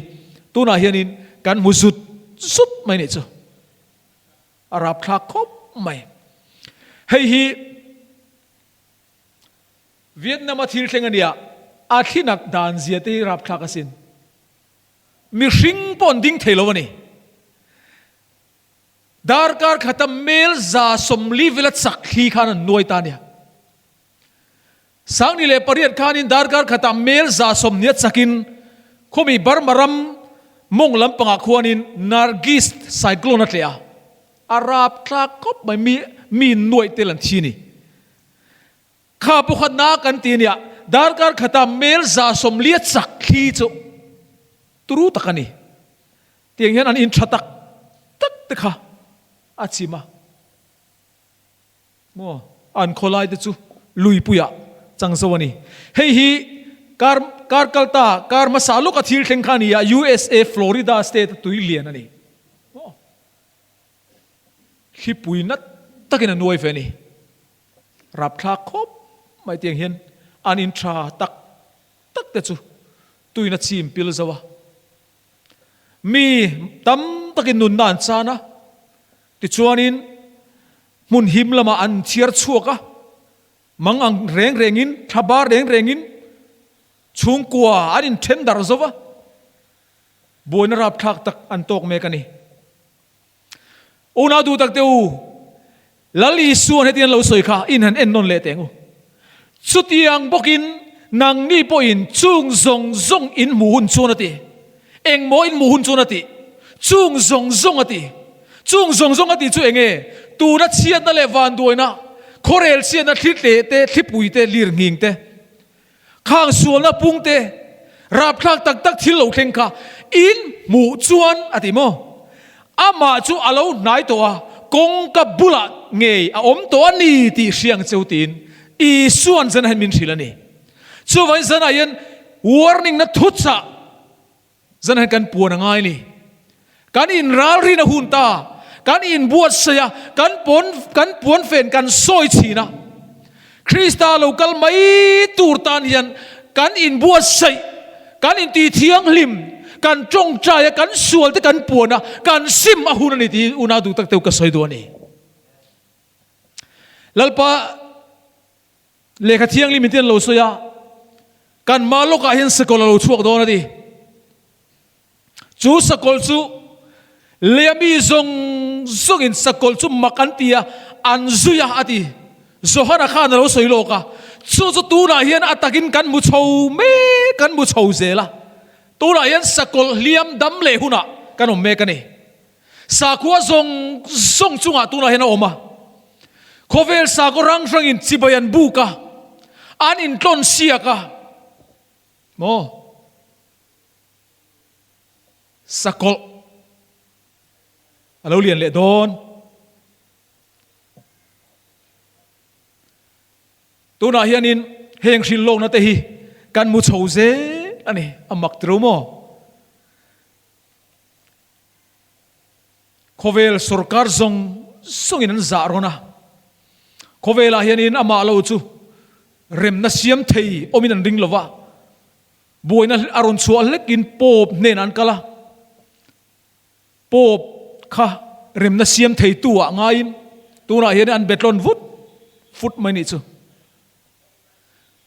A: tunah hianin kan hmu zut zut mai nih chu. A rapthlak khawp mai. Hei hi Vietnam-a thil thleng a nia, a thlinak dan zia te hi rapthlak asin. Mihring pawh an ding thei lo a ni. Darkar khata mel 140 vela chak thli khan an nuai ta a nia. 2008 khanin darkar khatah mel 120 a chakin khawmi Burma ram mawng lampangah khuanin Nargis cyclone a tleh a, a rapthlak khawp mai mi mi nuaih tel an thi a ni. Kha pakhatna kan ti ania darkar khatah mel 140 a chak thli chu turu tak a ni. Tiang hian an in tha tak tak te kha a chim a. Maw? An khawlai te chu luipuiah chang zo a ni. Hei hi kar kar kalta kar hmasa lawka thil thleng kha a ni a, USA Florida state a tui lian a ni. Maw? Thlipui nat takin a nuai ve a ni. Rapthlak khawp mai tiang hian an in tha tak tak te chu tuin a chim pil zo a. Mi tam takin nunna an chan a, tichuanin hmun him lamah an chhiar chhuak a, mang ang reng rengin, thla bar reng rengin chhungkua an inthen darh zo va, buaina rapthlak tak an tawk mek a ni. Unau duh tak te u, Lal Isua'n hetiang an lo sawi kha in han en nawn leh teh ang u. Chutiang bawkin nangni pawhin chung zawng zawng in hmuh hun chuan a ti. Engmaw in hmuh hun chuan a ti? Chung zawng zawng a ti. Chung zawng zawng a ti chu eng nge? Tuna chhiatna leh vanduaina, khawrel chhiatna thli tleh te, thlipui te, lirnghing te, Khang sualna pung te, rapthlak tak tak thil lo thleng kha in hmuh chuan a ti maw? Amah chu a lo hnai tawh a, kawngka bulah ngei a awm tawh a ni tih hria ang cheu tiin Isua'n zanah hian min hrilh a ni. Chuvangin zanah hian warning na thuchah zanah hian kan puan a ngai a ni. Kan inralrin a hun ta, kan inbuatsaih a, kan pawn kan puanfen kan sawi chhin a. Krista lo kal mai tur tan hian kan inbuatsaih, kan intithianghlim, kan tawngtai a, kan sual te kan puan a, kan sim a hun a ni tih hi unau duh tak teuh ka sawi duh a ni. Lalpa lehkha thianghlim in te an lo sawi a, kan mah lawkah hian sakawlh a lo chhuak dawn a ti. Chu sakawlh chu leia mi zawng zawngin sakawlh chu mak an ti a, an zui a, a ti. Johana khan a lo sawi lawk a, chu chu tunah hian a takin kan hmu chho mek, kan hmu chho zel a. Tunah hian sakawlh hliam dam leh hunah kan awm mek a ni. Sakhua zawng zawng chungah tunah hian a awm a. Khawvel sakhaw hrang hrangin chibai an buk a, an intlawn siak a. Maw? Sakawlh a lo lian leh dawn. Tunah hianin heng hrilh lawkna te hi kan mu chho zel a ni, a mak tiro maw? Khawvel sorkar zawng zawngin an zah rawn a, khawvelah hianin amah lo chu remna siam thei awmin an ring lo va. Buaina a rawn chhuah hlekin Pope hnenah an kal a, Pope kha remna siam theitu ah ngaiin tunah hian an betlawn vut vut mai nih chu.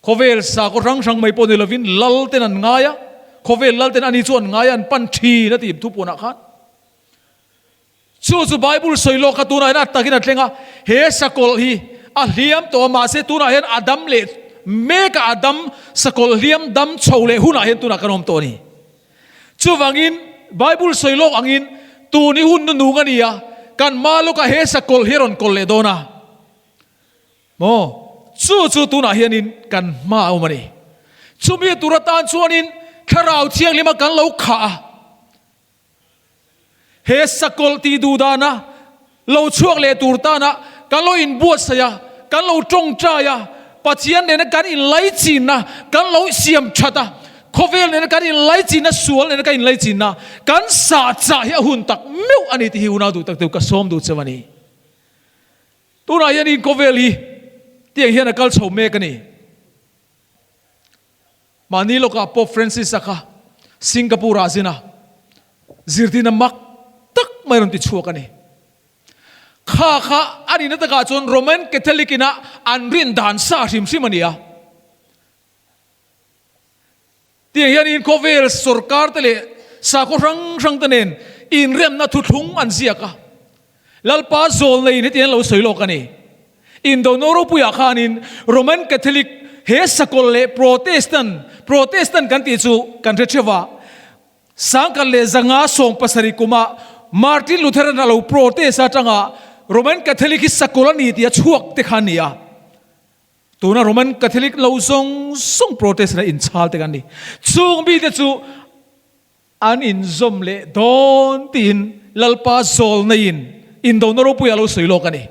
A: Khawvel sakhaw hrang hrang mai pawh ni lovin lal ten an ngai a, khawvel lal ten ani chu an ngai a, an pan thin a ti thupuanah khan. Chu chu Bible sawi lawk kha tunah hian a takin a thleng a, he sakawlh hi a hliam tawh a, mahse tunah hian a dam leh mek a, a dam sakawlh hliam dam chho leh hunah hian tunah kan awm tawh a ni. Chuvangin Bible sawi lawk angin tun hi hun nunung a ni a, kan hma lawkah he sakawlh hi a rawn kawlh leh dawn a. Maw? Chu chu tunah hianin kan hma a awm a ni. Chumi tur atan chuanin Thlarau Thianghlima kan lo khah a. He sakawlh tih duh dana lo chhuak leh tur tana kan lo inbuatsaih a, kan lo tawngtai a, Pathian nena kan inlaichinna kan lo siam that a, khawvel nena kan inlaichinna, sual nena kan inlaichinna kan sah chah hi a hun tak meuh a ni tih hi unau duh tak deuh ka sawm duh cheu a ni. Tunah hian in khawvel hi tiang hian a kal chho mek a ni. Mahni lawkah Pope Francis-a kha Singapore-ah a zin a, zirtirna mak tak mai rawn ti chhuak a ni. Kha kha a nihna takah chuan Roman Catholic ina an rin dan sa hrim hrim a ni a. Tiang hianin khawvel sorkar te leh sakhaw hrang hrang te nen inremna thuthlung an ziak a. Lalpa zawlneiin hetiang an lo sawi lawk a ni. Indo Ropuiah khanin Roman Catholic he sakawlh leh Protestant, Protestant kan tih chu kan hre theuh a, sangkhat leh 500 70 kuma Martin Lutheran a lo protest atanga Roman Catholic hi sakawlh a ni tih a chhuak te kha a ni a. Tuna Roman Catholic lo zawng zawng Protestant a inchhal te kan ni. Chung mite chu An inzawm leh dawn tiin Lalpa zawlneiin indona ropuia a lo sawi lawk a ni.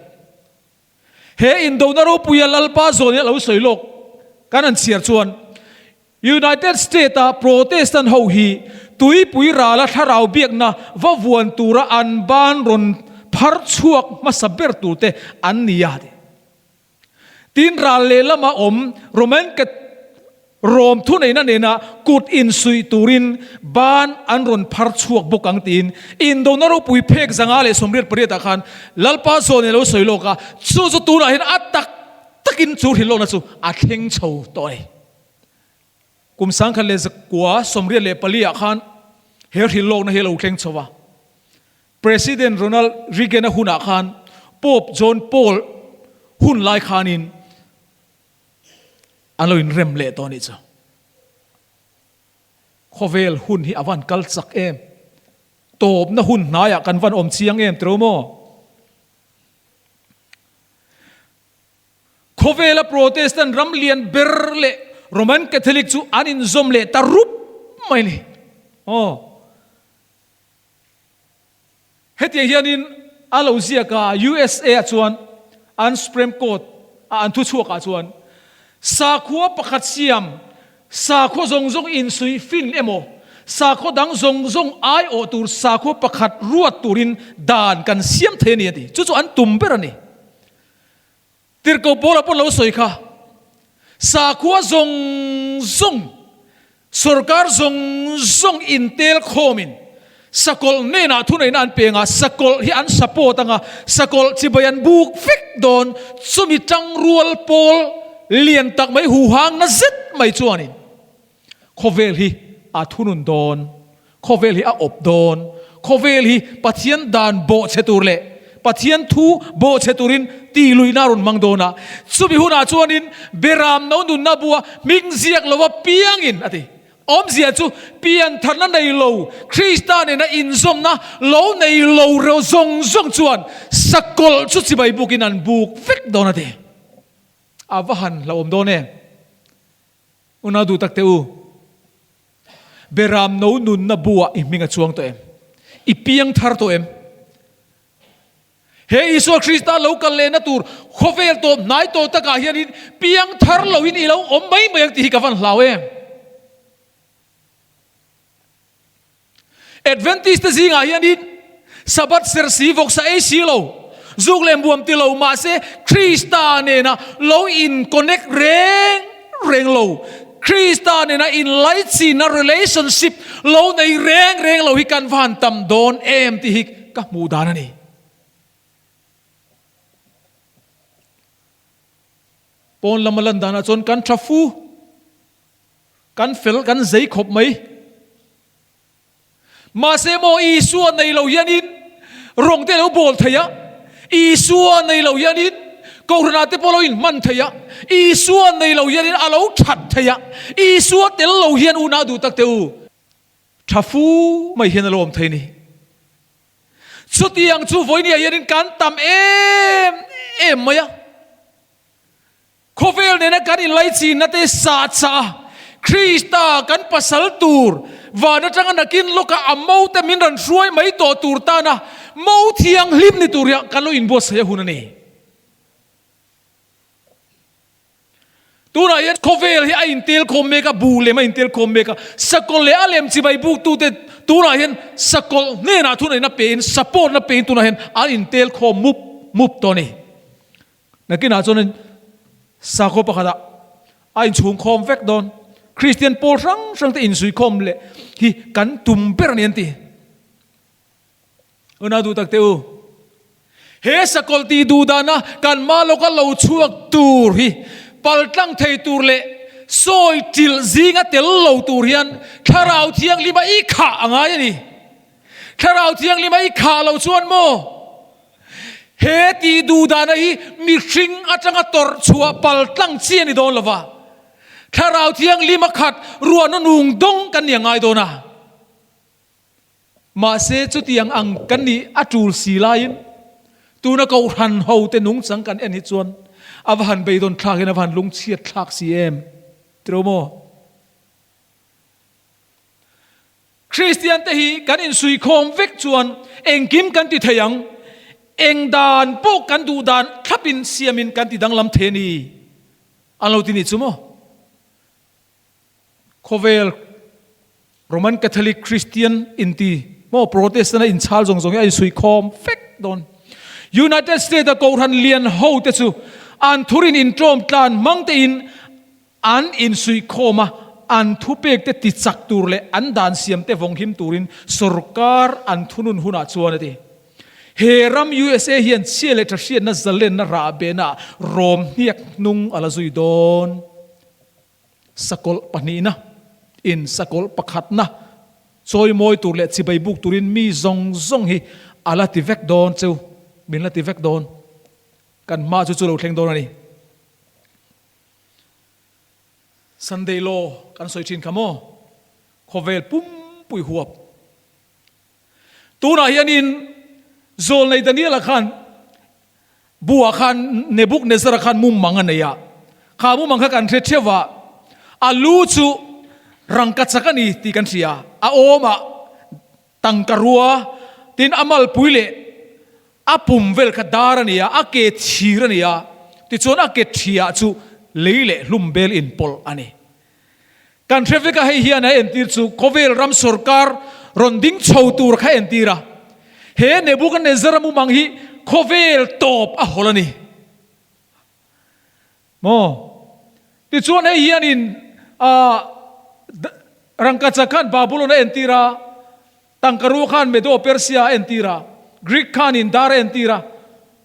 A: He indona ropuia Lalpa zawlnei a lo sawi lawk kan han chhiar chuan United State-a Protestant ho hi tuipui rala thlarau biakna va vuan tura an ban rawn phar chhuak hmasa ber turte an ni a ti. Tin, ral lehlama awm Roman Rom thuneihna nena kut insuih turin ban an rawn phar chhuak bawk ang tiin Indona ropui phek 588 ah khan Lalpa zawn in a lo sawi lawk a, chu chu tunah hian a tak takin chu hrilhlawkna chu a thleng chho tawh a ni. Kum 1984 ah khan he hrilhlawkna hi a lo thleng chho a. President Ronald Reagan-a hunah khan Pope John Paul hun lai khanin an lo inrem leh tawh a nih chu. Khawvel hun hi a van kal chak em? Tawpna hun hnaiah kan van awm chiang em tiro maw? Khawvela Protestant ram lian ber leh Roman Catholic chu an inzawm leh ta rup mai a ni. Aw. Hetiang hianin a lo ziak a, USA ah chuan an Supreme Court a an thuchhuak ah chuan sakhua pakhat siam sakhua zawng zawng insuih fin emaw sakhua dang zawng zawng aiawh tur sakhua pakhat ruat turin dan kan siam thei a ni a ti. Chu chu an tum ber a ni. Tirhkoh Paula pawn lo sawi kha, Sakhua zawng zawng, sorkar zawng zawng intel khawmin sakawlh hnenah thuneihna an peng a, sakawlh hi an support anga, sakawlh chibai an buk vek dawn, chumi tangrual pawl lian tak mai huhang na zet mai chuanin Khawvel hi a thunun dawn, khawvel hi a awp dawn, khawvel hi Pathian dan bawhchhe tur leh Pathian thu bawhchhe turin tihluihna a rawn hmang dawn a. Chumi hunah chuanin Beram no nunna bua hming ziak lova piangin a ti. Awmzia chu piantharna nei lo, Krista nena inzawmna lo nei lo reuh zawng zawng chuan sakawlh chu chibai bukin an buk vek dawn a ti. A va han hlauhawm dawn em? Unau duh tak teh u, Beram no nunna buah i hming a chuang tawh em? I piang thar tawh em? He Isua Krista lo kal lehna tur khawvel tawp hnai tawh takah hianin piang thar loin i lo awm mai mai ang tih hi ka van hlau em? Adventist te zingah hianin Sabbath ser si, vawksa ei si lo, zuk leh muam ti lo mahse Krista nena lo in connect reng reng lo, Krista nena inlaichinna relationship lo nei reng reng lo hi kan va han tam dawn em tih hi ka hmuh dan a ni. Pawn lama lan danah chuan kan tha fu. Kan fel kan zei khawp mai. Mahse maw Isua nei lo hianin rawng te lo bawl thei a, Isua nei lo hianin Kohhranah te pawh lo inhman thei a, Isua nei lo hianin a lo that thei a, Isua tel lo hian unau duh tak te u, tha fu mai hian a lo awm thei a ni. Chutiang chu vawinia hianin kan tam em em mai a. Khawvel nena kan inlaichinna te sah chah a, Krista kan pasal tur van atanga nakin lawka a mo te min rawn hruai mai tawh tur tana mo thianghlim ni tur hian kan lo inbuatsaih a hun a ni. Tunah hian khawvel hi a intel khawm mek a, bu lem a intel khawm mek a, sakawlh leh a lem chibai buktute tunah hian sakawlh hnenah thuneihna pein, support na pein tunah hian an intel khawm mup mup tawh a ni. Nakinah chuan sakhaw pakhatah a inchhungkhawm vek dawn. Kristian pawl hrang hrang te insuikhawm leh hi kan tum ber a ni an ti. Unau duh tak teh u, he sakawlh tih duh dana kan hma lawka lo chhuak tur hi paltlang thei tur leh sawi ṭilh zinga tel lo tur hian Thlarau Thianghlima i khah a ngai a ni. Thlarau Thianghlima i khah lo chuan maw? He tih duhdahna hi mihring atanga tawrh chhuah pal tlang chi a ni dawn lova, Thlarau Thianghlim a khat ruahna nung dawng kan ni a ngai dawn a. Mahse chutiang ang kan nih a tul si laiin tuna Kohhran hote nungchang kan en hi chuan a va han beidawn thlakin a va han lungchhiat thlak si em? Tiro maw? Kristian te hi kan insuikhawm vek chuan engkim kan ti thei ang, eng dan pawh kan duh dan thlapin siamin kan ti danglam thei a ni an lo ti nih chu maw? Khawvel Roman Catholic Kristian inti maw Protestant a inchhal zawng zawng hi a insuikhawm vek dawn. United States a Kohhran lian ho te chu an thurin intawm tlan hmang tein An insuihkhawm a, an thupekte tichak tur leh an dan siamte vawnghim turin sorkar an thunun hunah chuan a ti. He ram usa hian chhia leh tha hriatna zalenna rah behnaah rawm hniak hnung a la zui dawn. Sakawlh pahnihna in sakawlh pakhatna chawimawi tur leh chibai buk turin mi zawng zawng hi a la ti vek dawn cheu, min la ti vek dawn. Kan hma chu chu lo thleng dawn a ni. Sunday law kan sawi thin kha maw? Khawvel pumpui huap. Tunah hianin Zawlnei Daniela khan buah khan Nebuchadnezzar-a khan mumang a nei a, kha mumang kha kan hre theuh a, a lu chu rangkachak a ni tih kan hria, a awmah tangka rua. Tin, a malpui leh a pum vel kha dar a ni a, a ke thir a ni a, tichuan a ke thiah chu lei leh hlum bel inpawlh a ni. Kan hre vek a, hei hian a entir chu khawvel ram sorkar rawn ding chho tur kha entir a. He Nebuchadnezzar-a mumang hi khawvel tawp a hawl a ni. Maw? Tichuan hei hianin ah rangkachak khan Babulon a entir a, tangkarua khan Medo-Persia a entir a, Greek khanin dar a entir a,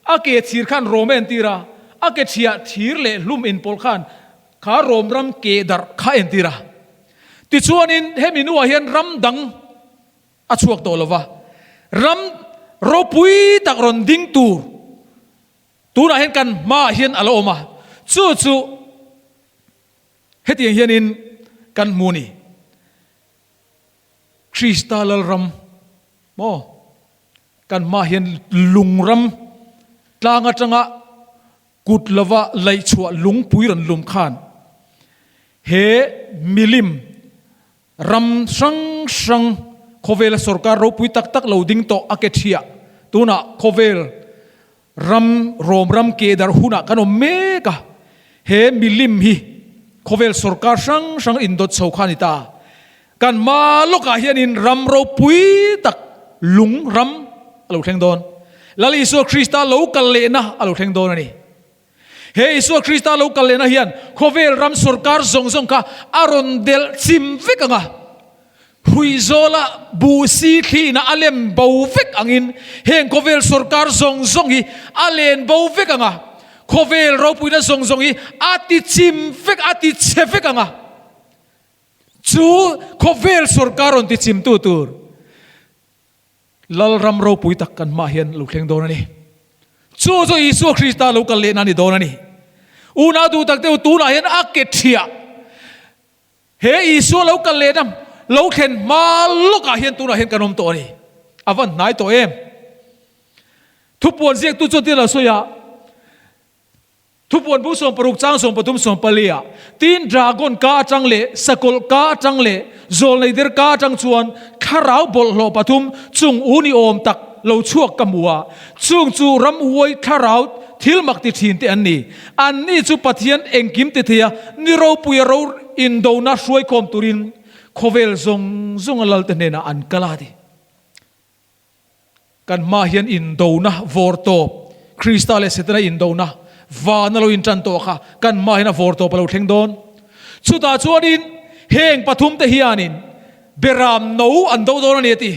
A: a ke thir khan Rome a entir a, a ke thiah thir leh hlum inpawlh khan kha Rome ram ke darh kha a entir a. Tichuanin hemi nuah hian ram dang a chhuak tawh lo va, ram ropui tak rawn ding tur, Tunah hian kan hmaah hian a lo awm a, chu chu hetiang hianin kan hmu a ni. Krista Lalram maw kan hmaah hian lungram tlang atanga kut lova laihchhuah lungpui rawn lum khan he milim Ram hrang hrang khawvela sorkar ropui tak tak lo ding tawh a ke thiah. Tunah khawvel ram Rom ram ke darh hunah kan awm mek a. He milim hi khawvel sorkar hrang hrang indawt chho kha a ni ta. Kan hma lawkah hianin ram ropui tak lung ram a lo thleng dawn. Lal Isua Krista lo kal lehna a lo thleng dawn a ni. He Isua Krista lo kal lehna hian khawvel ram sorkar zawng zawng kha a rawn delh chim vek ang a, hruizawla buh si thlihna a lem bo vek angin heng khawvel sorkar zawng zawng hi a len bo vek ang a, khawvel ropuina zawng zawng hi a ti chim vek, a ti chhe vek ang a. Chu khawvel sorkar rawn ti chimtu tur. Lalram ropui tak kan hmah hian lo thleng dawn a ni. Chu chu Isua Krista lo kal lehna a ni dawn a ni. Unau duh tak deuh tunah hian a ke thiah he Isua lo kal lehna lo thlen hma lawkah hian tunah hian kan awm tawh a ni. A van hnai tawh em? Thupuan ziaktu chuan tin a sawi a. Thupuan bu 16 chang 13 14 ah, Tin, dragon ka atang leh sakawlh ka atang leh zawlnei der ka atang chuan thlarau bawlhhlawh pathum chung u ni awm tak lo chhuak ka hmu a, chung chu ramhuai thlarau thil mak ti thin te an ni. Anni chu Pathian engkim ti thei a, ni ropuia ro indona hruaikhawm turin khawvel zawng zawnga lalte hnenah an kal a ti. Kan hmaah hian indona vawr tawp, Krista leh Setana indona van a lo intan tawh kha kan hmaah hian a vawr tawp a lo thleng dawn. Chutah chuanin heng pathumte hianin beram no an do dawn a ni a ti.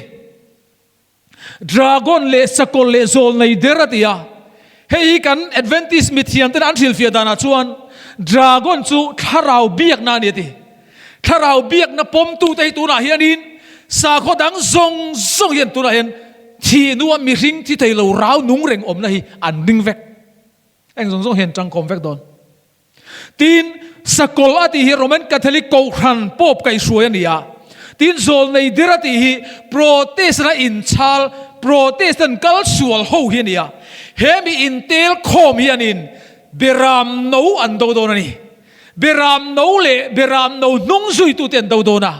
A: Dragon leh sakawlh leh zawl nei der a ti a. Hei hi kan Adventist mithiamten an hrilhfiah danah chuan Dragon chu thlarau biakna a ni a ti. Thlarau biakna pawmtute hi tunah hianin sakhaw dang zawng zawng hian tunah hian thih hnua mihring thi thei lo rau nung reng awmna hi an ring vek. Eng zawng zawng hian tangkawm vek dawn. Tin, sakawlh a tih hi Roman Catholic Kohhran Pope kaihhruai a ni a. Tin, zawlnei der a tih hi Protestant a inchhal, Protestant kal sual ho hi a ni a. He mi intel khawm hianin Beram no an do dawn a ni. Beram no leh Beram no hnung zuitute an do dawn a.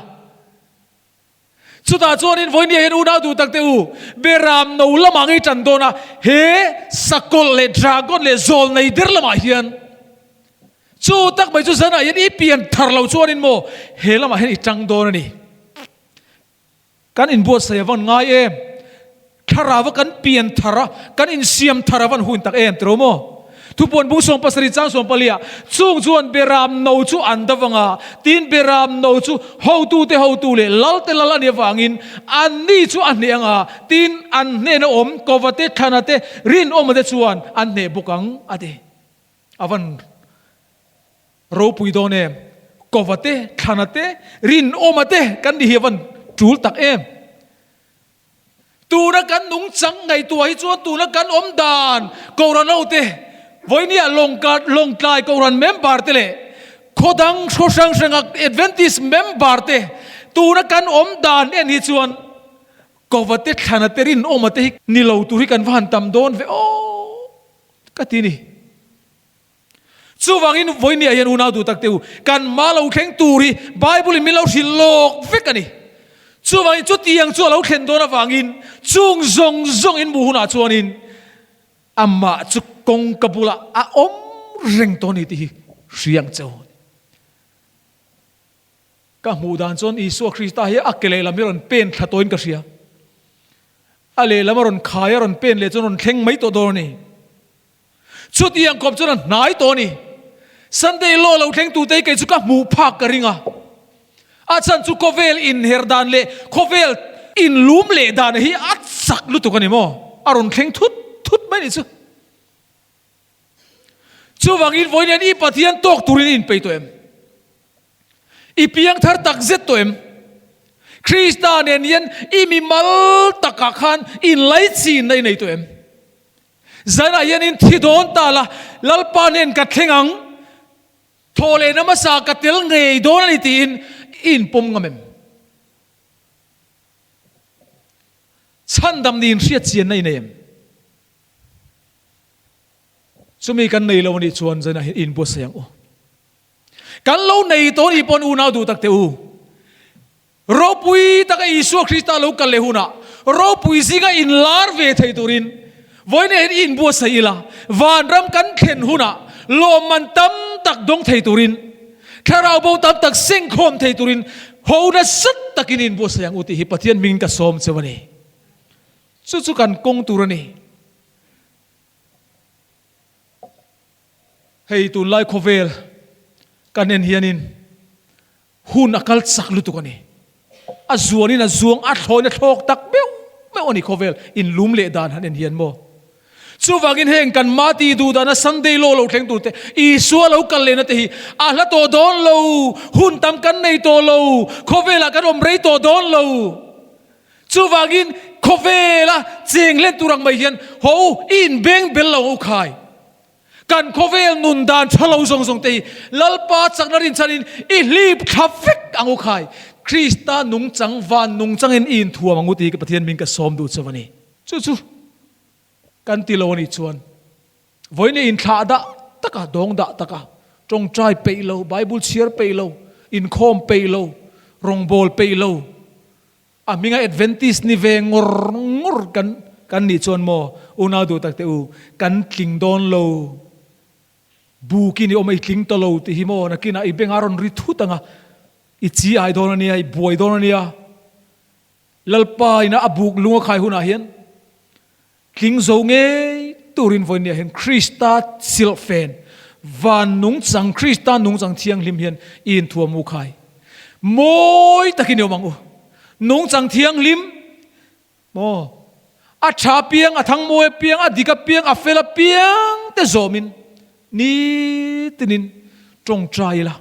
A: Chutah chuanin vawinia hian unau duh tak teh u, Beram no lamah ngei tan dawn a, he sakawlh leh dragon leh zawl nei der lamah hian chu tak mai chu zanah hian i pian thar lo chuanin maw he lamah hian i tang dawn a ni. Kan inbuatsaih a van ngai em? Thlarau a kan pian thar a, kan insiam thar a van hun tak em tiro maw? Thupuan bung 17 chang 14 ah, Chung chuan Beram no chu an da vang a, tin Beram no chu hotute hotu leh lalte lal a nih avangin anni chu a hneh ang a, tin an hnena awm Kovate, Thlanate, Rinawmate chuan an hneh bawk ang a ti. A van Ropui dawn em? Kova te, Thlana te, Rinawma te kan ni hi a van tul tak em? Tuna kan nungchang ngaihtuah hi chuan tuna kan awm dan Kohhran ho te, vawinia Lawngtlai Kohhran member te leh khaw dang hraw hrang hranga Adventist member te tuna kan awm dan en hi chuan Kova te, Thlana te, Rinawma te hi ni lo tur hi kan va han tam dawn ve aw ka ti ni. Chuvangin vawinia hian unau duh tak te u, kan hma lo thleng tur hi Bible in min lo hrilh lawk vek a ni. Chuvangin chutiang chu a lo thlen dawn avangin chung zawng zawng in hmuh hunah chuanin amah chu kawngka bulah a awm reng tawh a ni tih hi hria ang che u. Ka hmuh dan chuan Isua Krista hi a ke lehlam hi a rawn pen thla tawhin ka hria. A lehlam a rawn khai a rawn pen leh chuan a rawn thleng mai tawh dawn a ni. Chutiang kawp chuan a hnai tawh a ni. Sunday law lo thleng tute hi kei chu ka hmuh phak ka ring a. A chhan chu khawvel inher dan leh khawvel inlum leh dan hi a chak lutuk a ni maw? A rawn thleng thut thut mai a ni chu. Chuvangin vawiin hian i Pathian tawk turin i inpeih tawh em? I piang thar tak zet tawh em? Krista nen hian i mimal takah khan inlaichinna i nei tawh em? Zanah hian in thi dawn ta la, Lalpa nen ka thleng ang, thaw lehna hmasa ka tel ngei dawn a ni tiin i inpawm ngam em? Chhandam niin hriatchianna i nei em? Chumi kan nei lo a nih chuan zanah hian i inbuatsaih ang u. Kan lo nei tawh nih pawn unau duh tak teh u. Ropui taka Isua Krista lo kal leh hunah ropui zinga inlar ve thei turin vawiin hian i inbuatsaih ila, vanram kan thlen hunah lawmman tam tak dawng thei turin, thlarau bo tam tak sengkhawm thei turin ho nasa takin i inbuatsaih ang u tih hi Pathian hmingin ka sawm cheu a ni. Chu chu kan kawng tur a ni. Hei tunlai khawvel kan en hianin Hun a kal chak lutuk a ni. A zuanin a zuang, a thlawin a thlawk tak meuh meuh a ni khawvel inlum leh dan han en hian maw. Chuvangin heng kan mah tih duh dana Sunday law lo thleng tur te, Isua lo kal lehna te hi a hla tawh dawn lo, hun tam kan nei tawh lo, khawvelah kan awm rei tawh dawn lo. Chuvangin khawvela cheng hlen tur ang mai hian haw u, i inbeng bel lo ang u khai. Kan khawvel nun dan tha lo zawng zawng te hi Lalpa chakna rinchhanin i hlip thla vek ang u khai. Krista nungchang van nungchangin i inthuam ang u tih hi Pathian min ka sawm duh chauh a ni. Chu chu kan ti lo a nih chuan vawiin i inthlah dah taka, dawng dah taka, tawngtai peih lo, Bible chhiar peih lo, inkhawm peih lo, rawngbawl peih lo, A hminga Adventist ni ve ngawr ngawr kan kan nih chuan maw unau duh tak teh u, kan tling dawn lo. Bukin i awm a, i tling ta lo tih hi maw nakinah i bengah a rawn ri thut ang a, i chi ai dawn a nia, i buai dawn a nia. Lalpa ina a buk lung a khai hunah hian Tling zo ngei turin vawinia hian Krista silhfen, van nungchang, Krista nungchang thianghlim hian i inthuam u khai. Mawi takin i awm ang u. Nungchang thianghlim maw? A tha apiang, a thang mawi apiang, a dik apiang, a fel apiang te zawmin nitinin tawngtai ila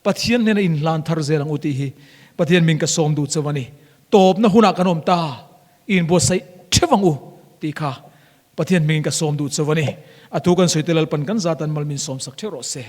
A: Pathian hnena inhlan thar zel ang u tih hi Pathian min ka sawm duh chauh a ni. Tawpna hunah kan awm ta. I inbuatsaih theuh ang u tih kha Pathian hmingin ka sawm duh chauh a ni. A thu kan sawi te Lalpan kan zat an mal min sawmsak theuh rawh se.